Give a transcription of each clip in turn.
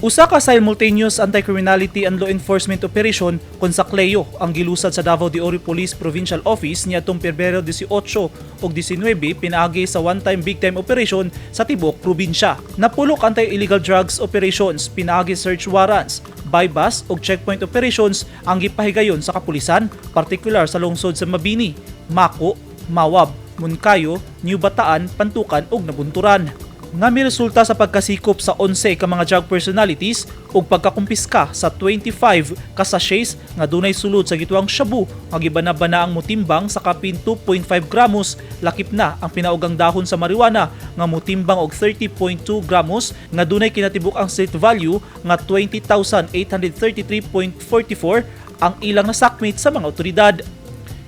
Usa ka simultaneous anti-criminality and law enforcement operation kon sa CLEO ang gilusad sa Davao de Oro Police Provincial Office niadtong Pebrero 18 ug 19 pinaagi sa one-time big time operation sa tibuok probinsya. Napulok anti-illegal drugs operations pinaagi search warrants, buy-bust ug checkpoint operations ang gipahigayon sa kapulisan, partikular sa lungsod sa Mabini, Maco, Mawab, Monkayo, New Bataan, Pantukan ug Nabunturan nga miresulta sa pagkasikop sa 11 ka mga drug personalities ug pagkakumpiska sa 25 ka sachets nga dunay sulod sa gituang shabu nga gibana-bana ang motimbang sa kapin 2.5 gramos, lakip na ang pinaugang dahon sa marijuana nga motimbang og 30.2 gramos nga dunay kinatibuk ang street value nga 20,833.44 ang ilang nasakmit sa mga otoridad.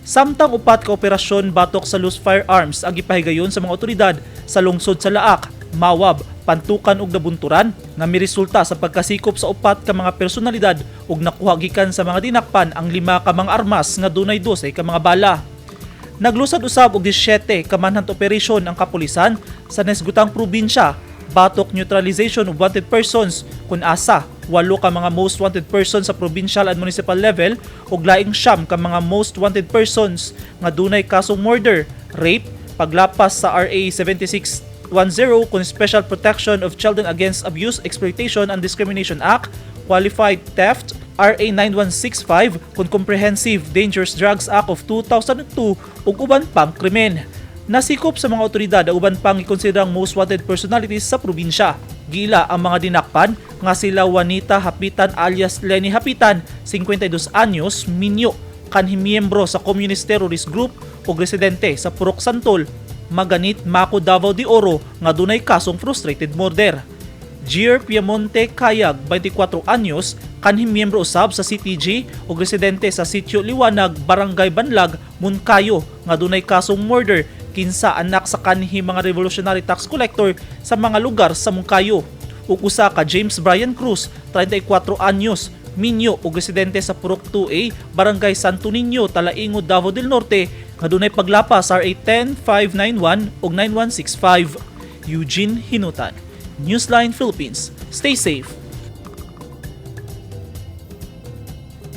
Samtang upat ka operasyon batok sa loose firearms ang gipahigayon sa mga otoridad sa lungsod sa Laak, Mawab, Pantukan ug Nabunturan nga miresulta sa pagkasikop sa upat ka mga personalidad ug nakuha gikan sa mga dinakpan ang lima ka mga armas nga dunay 12 ka mga bala. Naglusad usab og 17 ka manhunt operation ang kapulisan sa nahisgutang probinsya batok neutralization of wanted persons, kun asa walo ka mga most wanted persons sa provincial and municipal level ug laing 9 ka mga most wanted persons nga dunay kasong murder, rape, paglapas sa RA 7610 kun Special Protection of Children Against Abuse, Exploitation and Discrimination Act, qualified theft, RA 9165 kun Comprehensive Dangerous Drugs Act of 2002 ug uban pang krimen. Nasikop sa mga otoridad ang uban pang gikonsiderang most wanted personalities sa probinsya. Gila ang mga dinakpan nga sila Juanita Hapitan alias Lenny Hapitan, 52 anyos, minyo, kanhi miyembro sa Communist Terrorist Group ug residente sa Purok Santol, Maganit, Maco, Davao de Oro nga dunay kasong frustrated murder. Gier Piamonte Kayag, 24 anyos, kanhi miyembro usab sa CTG ug residente sa Sitio Liwanag, Barangay Banlag, Monkayo nga dunay kasong murder, kinsa anak sa kanhi mga revolutionary tax collector sa mga lugar sa Monkayo. Ug usa ka James Brian Cruz, 34 anyos, minyo ug residente sa Purok 2A, Barangay Santo Niño, Talaingod, Davao del Norte nga dunay paglapas sa RA 10591 ug 9165. Eugene Hinutan, Newsline Philippines. Stay safe.